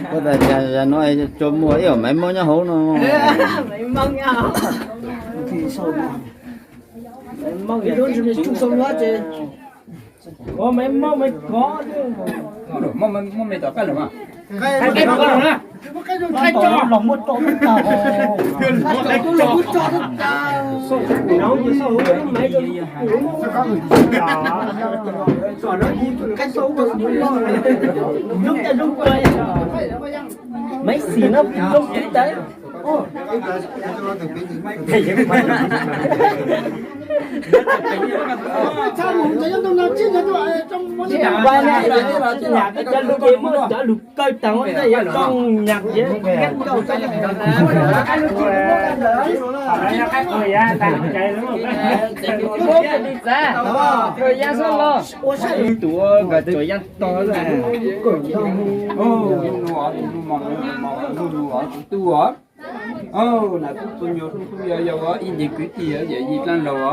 Koj tas cas no tsuas muaj ib yam maiv mob nyob hauv no. Maiv mob maiv kov. Los muab tso tau. Maiv xim no zoo tib tawv. Cov lus ces muaj cov lus kaw tag ua ntej yuav coj nyam ces. Tus nkawd tuam yaj to. Tus tub, nam tub txua nyuag hlub hlub yau yau, ib nce kwv tij yawm yij dlaab laug,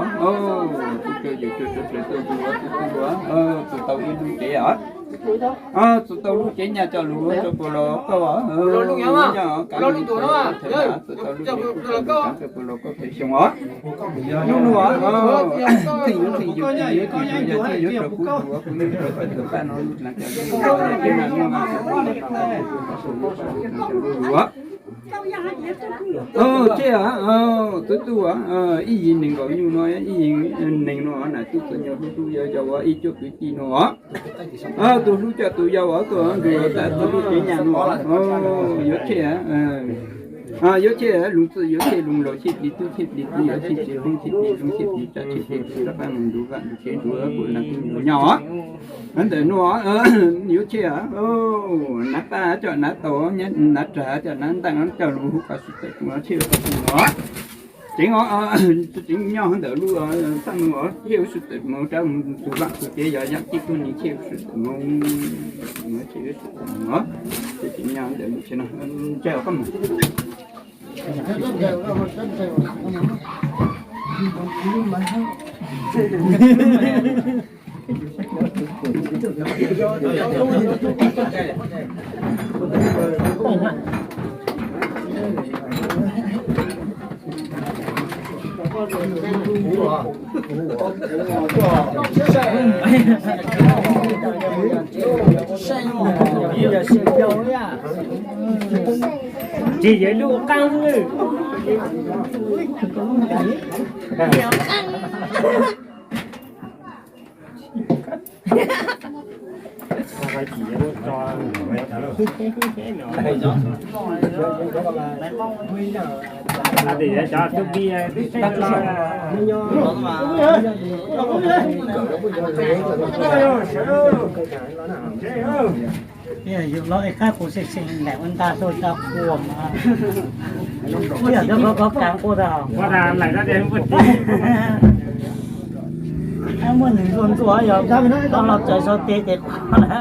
tub tub, tub tub, txua tau ib lub cev os. Txua tau lub cev nyaj coj lug rau puag los koj, txua tau lub cev kaav rau puag los koj pem xyoo os. Nub nua, txheej yuav txheej yug, yuav txheej yuav txheej yuav rau kuv tug, kuv yuav rau koj tug paj no lub dlaag cov lub, tug paj no lub dlaag cov lub lug. Tub tub, ib yig nees nkaum nyuj no, ib yig nees no, nam tub txua nyuag hlub hlub yau yau ib cuab kwv tij no. Tus hlub coj tus yau os, tus nkws tas tus lub cev nyaj no. Yuav tshej, yuav tshej lug txwj, yuav tshej lug laug, tshej plig tub, tshej plig txiv, yuav tshej plig hmoob, tshej plig zoo, tshej plig tsab, tshej plig rab qab mus ntuj vaj ntuj tsev ntuj kuj nag kuj ntuj nyob. Ntawm nuav yuav tshej, nav paj coj nav tau, nav rag coj nav ntaaj, coj lug huv qab sib tawm tug tshej tau tug no. Tseev os, tseev nyob ntawm lub txaj muag os, tshej huv sib tawm mus rau tug vaj tug tsev, yog yaam tij tuab neeg tshej huv sib tawm mus, tshej huv sib tawm mus os. Tseev nyob ntawm lub tshej no, ntsaig os koj mus. Tsis yog lub qaab xwb. Yus los ib qab kuv xeeb xeeb ntaim ua ntag tuaj cov quas mas. Ua yam cov kov kaav quaj tag. Muaj nws ntxuag ntxuag yog tau los txawv sau tes tes quas na.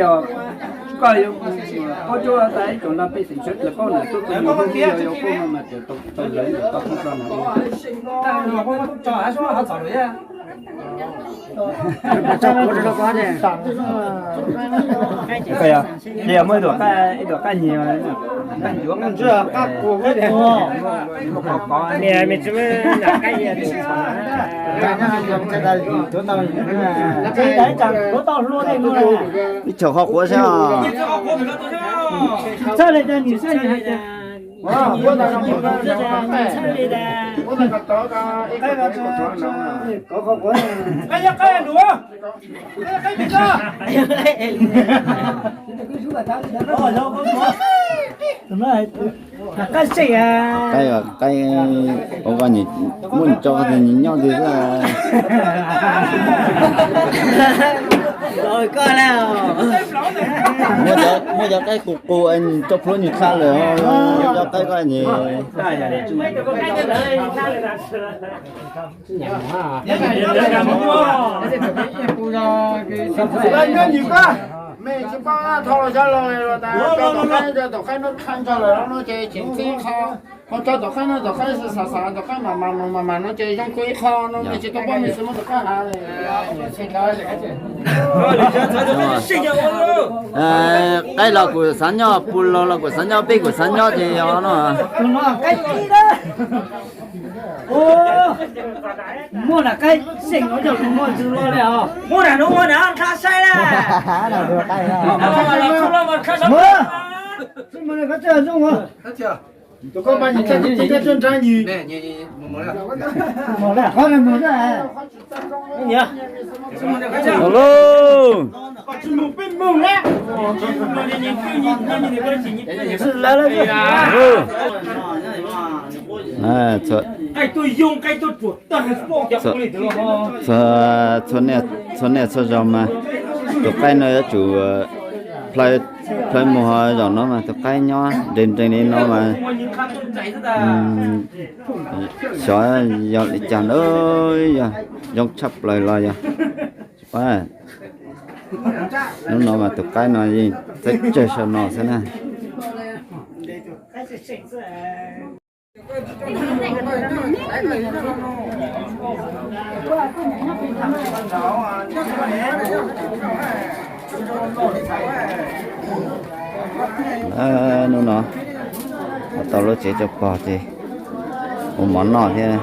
yog, koj yuav, koj cuab tas ib tsoom no pej xeem sawv daws paub na, tuaj tus mus hnub twg yog yuav paub no mas tseem tau lawv tau qhov tso na. Koj yog, ces yog muaj ib tug qaij, ib tug qaij nyias, qaij ncuav, qaij ncuav, qaij ncuav, qaij ncuav. Ib txhia qhov quav xwb os. Qaib, qaib, ua koj muab nws tso qhov twg nws nyob twg xwb. Muab cov qaib qus qus es nws coj plhuav nws tshaj lawm, cov qaib koj nws. Nyob nws koj, mej tsis paub thau los xyov los los tas, cov tom qaib, cov tom qaib no qha ntsog lawm no ces tseem txij qho. Ho cov tom qaib no tom qaib xav xav, tom qaib mam mam mam mam no ces zoo kawg ib qho no, mej tsis tau paub mej xwb muab tom qaib hav. Qaib los kuv xav nyob, pus los los kuv xav nyob, peb kuv xav nyob ces yog no. Muaj na qaib xeem no yog kuv muaj tus lo li os. Muaj na, no muaj na, qha saib na. Tus koj mas nws txaj txaj txaj nrag nws. Mus lawm, qhov no mus lawm. Alo. Txhua niaj txhua zaus mas tus qaib no yuav tsum plhaw mus ho zaum no mas tus qaib nyob nrees nrees li no mas xyov yog li cas na, yog zoo tshaj plaws los yog. Hnub no mas tus qaib no yeej txawj tsawg saum no xwb na. Hnub no tau lub tsev cov pog ces ua mov noj thiab,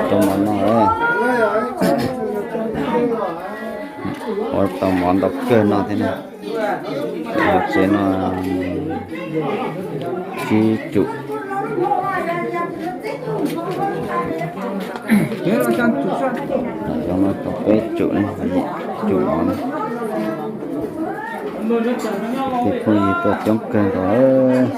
rau mov noj, ua tau mov ntau kawg no thiab na. Lub tsev no tsib cum. Lawv no tau peb tsum ne, yim tsum no ne. Tus phooj ywg tuaj coob kawg nkaus.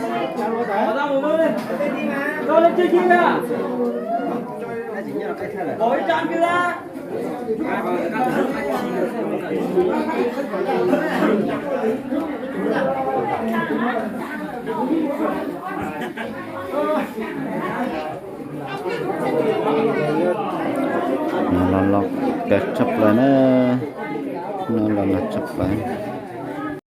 No los los kawg tshaj plaws na. No los los tshaj plaws.